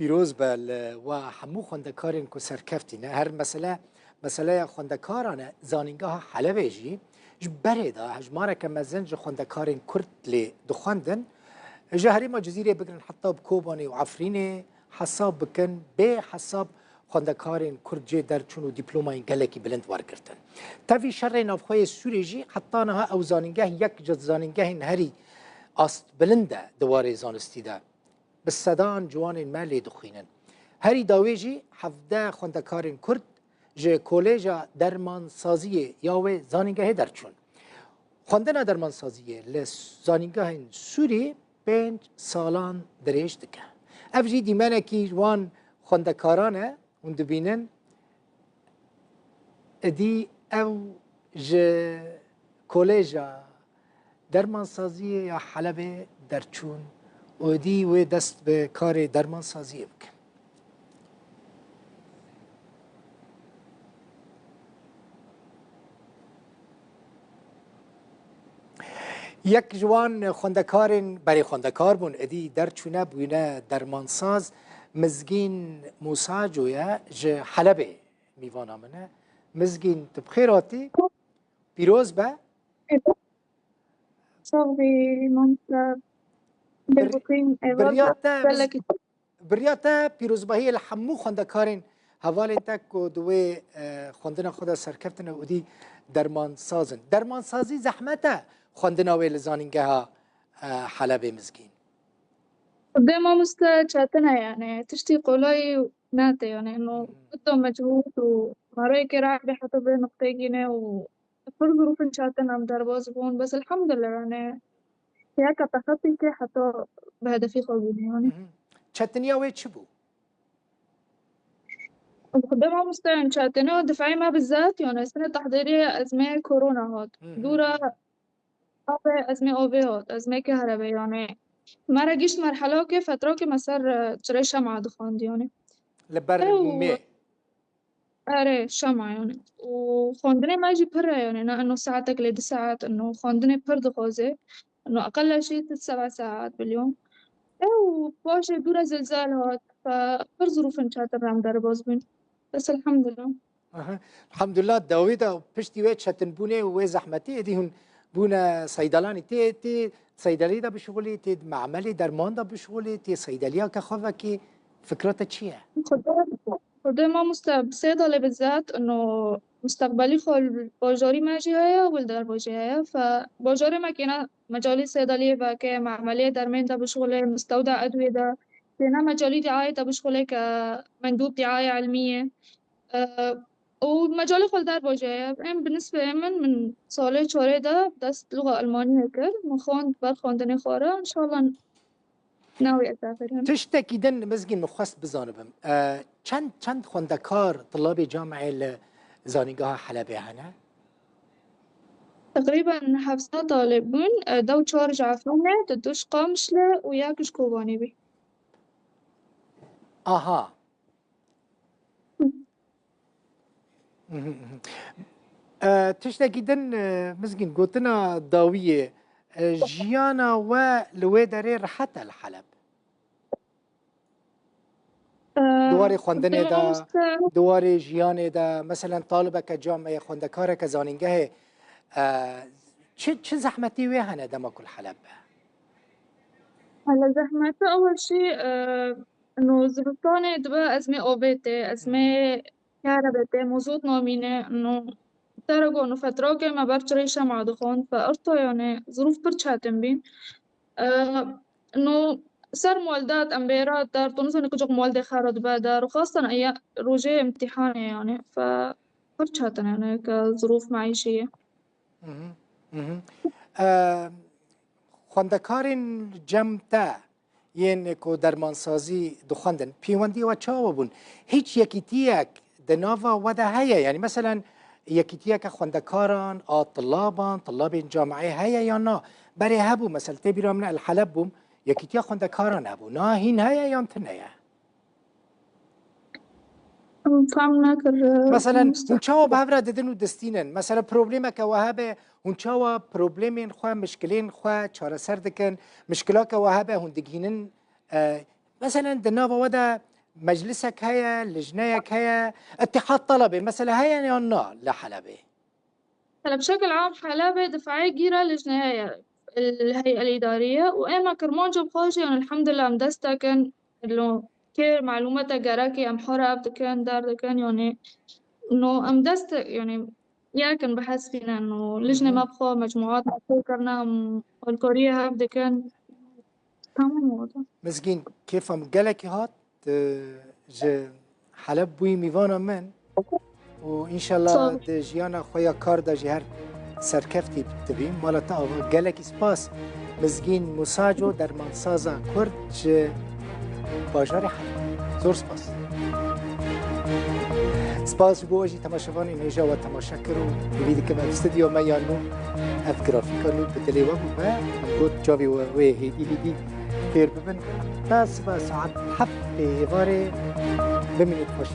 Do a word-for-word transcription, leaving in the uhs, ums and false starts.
Pîroz be li we hemû xwendekarên ku serkeftî ne. Her mesele, meseleya xwendekaran e. Zanîngeha Helebê jî ji berê de hejmareke mezin ji xwendekarên Kurd lê dixwendin. Ji herêma Cizîrê bigirin heta bi Kobanê û Efrînê hesab bikin, bê hesab xwendekarên Kurd cê derçûn û dîplomayên gelekî bilind wergirtin. Tevî şerê navxwe yê Sûrê jî heta niha ew zanîngeh yek ji zanîngehên herî astbilind e di warê zanistî de. Bi sedan ciwanên me lê dixwînin. Herî dawê jî hevdeh xwendekarên Kurd ji Kolêja Dermansaziyê ya wê zanîngehê derçûn. Xwendina dermansaziyê li zanîngehên Sûrî pênc salan dirêj dike. Ev jî dîmenekî ji wan xwendekaran e, hûn dibînin, êdî ew ji Kolêja Dermansaziyê ya Helebê derçûn û êdî wê dest bi karê dermansaziyê bike. Yek ji wan xwendekarên berê xwendekar bûn, êdî derçûne, bûne dermansaz, Mizgîn Musaco ye, ji Helebê mîvana min e. Mizgîn, tu bi xêr hatî, pîroz be. Sax bî, mamoste. Bir- Dilbixîn, eyvallah. Biriya te, Gelekî. Biriya te pîrozbahiyê li hemû xwendekarên hevalên te ku di wê, e, xwendina xwe de serkeftin û dî dermansaz in. Dermansazî zehmet e xwendina wê li zanîngeha, e, Helebê Mizgîn? Xwedê mamoste çetin e yani. Tiştî kolay nate yani. Eno Hı hı. Biddo mecbûr û marayekê rahat be heta vê noqteyê gîne û pir zirûfên çetin em derbas bûn. Bes elhamdulillah yani. Yeka texetî ke heta bi hedefî xwe bûn yani. Hı hı. Çetiniya wê çi bû? Xwedê mamoste, çetiniya difayê me bizat yani, sene tehdêrê ezmê korona hat. Hı hı. Dûra avê, ezmê avê hat, ezmê kehrebe yani. Me re gişt merhela ke fetra ke me ser, e, çirê şema dixwend yani. Li ber Ew mûmê. Erê, şema yani. Û xwendinê me jî pir e yani. Ne eno saetek lê du saet, eno xwendinê pir dixwaze. Eno aqella şî tu seba saet biliyon. Ew paşê dûre zilzel hat. Fe pir zirûfin çetin re em derbas bûn. Bes elhamdulillah. Aha. Elhamdulillah, dawî de piştî wê çetinbûnê û wê zehmetî êdî hûn bûne seydalanî. Tê, tê seydelî de bişixulî, tê memelê derman de bişixulî, tê seydeliya ke xwe vekî, fikra te çi ye? Xwedê, Xwedê mamoste, bi sêdalê bizat, ino mustaqbelî xwe li bajarî me jî heye, û li derve jî heye. Fe bajarê me kêne mecalî sêdeliyê veke, memelê dermên de bişixulê, mistewda edwiyê de, kêne mecalî dîayê de bişixulê ke mendûb dîayê ilmî ye. E, û mecalê xwe li derve jî heye. Em bi nisbê min, min salê çarê de dest luxa Almaniyê kir. Min xwend ber xwendinê xwe re. Înşallah navê ez axirim. Tiştekî din Mizgîn min xwest bizanibim. E, çend, çend xwendekar, tulabê camiyê li zanîngeha Helebê hene? Teqrîben heft sed talib bûn. E, dew çar ji Efrînê, di du ji Qamişlê û yek ji Kobanê bî. Aha. Mhm, mhm. E, tiştekî din, e, Mizgîn, gotina dawiyê, e, jiyana we li wê derê rehet e li Heleb? E, Di warê xwendinê de, mamoste, di warê jiyanê de, meselen talibeke camiyê, xwendekareke zanîngehê, e, çi, çi zehmetî wê hene dema ku li Heleb be? Hele zehmete ew e jî, e, No zivistanê dibe ezmê avê tê, ezmê Hmm. kere be tê, mozot namîne, no te re got, no fetrake me ber çirê şema dixwend, fe irta yani zirûf pir çetin bîn. E, no ser mal dat, em bêra der, tu nizanî kucak mal dê xera dibe der, xwestan eye rojê imtîhanê yani, fe pir çetin yani ke zirûf meîşî ye. Mhm, mhm. E, xwendekarên cem te yên ku dermansazî dixwendin, pêwendiyê we çawa bûn? Hîç yekîtiyek di nava we de heye? Yanî meselen yekîtiyeke xwendekaran, a tilaban, tilabên camiyê heye yan na? Berê hebû, mesela tê bîra min el Heleb bûm, yekîtiya xwendekaran hebû. Na hîn heye yan tune ye? Em fam nekir, e, Meselen, mamoste. Hûn çawa bi hev re didin û distînin? Mesela, problemeke we hebe, hûn çawa problemên xwe, mişkilên xwe çareser dikin? Mişkilake we hebe, hûn digihînin, e, meselen, di nava we de Meclisek heye, lijneyek heye, itihad telebê, mesela heye yan na li Helebê? Hela bi şekil am Helebê difayê gîra lijne heye, el-, hey'el îdariye û êma Kirmanca bi xwe jî, yani elhamdulillah em dest dikin, lo kê melûmata gerekê em xwe re ev dikin, der dikin, yani no em dest, yani yekin bi hesbîne, no lijnê me bi xwe, mecmuat me xwe kirine, em alkoriye hev dikin. Tamam oldu. Mizgîn, kêfa min gelekî hat, tu ji Heleb bûyî mîvana min û Sağ înşallah ol. di jiyana xwe ya kar de jî her serkeftî tibî. Mala te ava, gelekî spas. Mizgîn Musaco, dermansaza Kurd ji bajarê Heleb. Zor spas. Spas ji bo we jî temaşevanên hêja we temaşe kir û hêvî dikim ev stûdyo me ya nû, ev grafîka nû bi dilê we bû me. Got çavê we wê hêdî hêdî fêr bibin. Ta siba saet heftê êvarê bimînit xweş.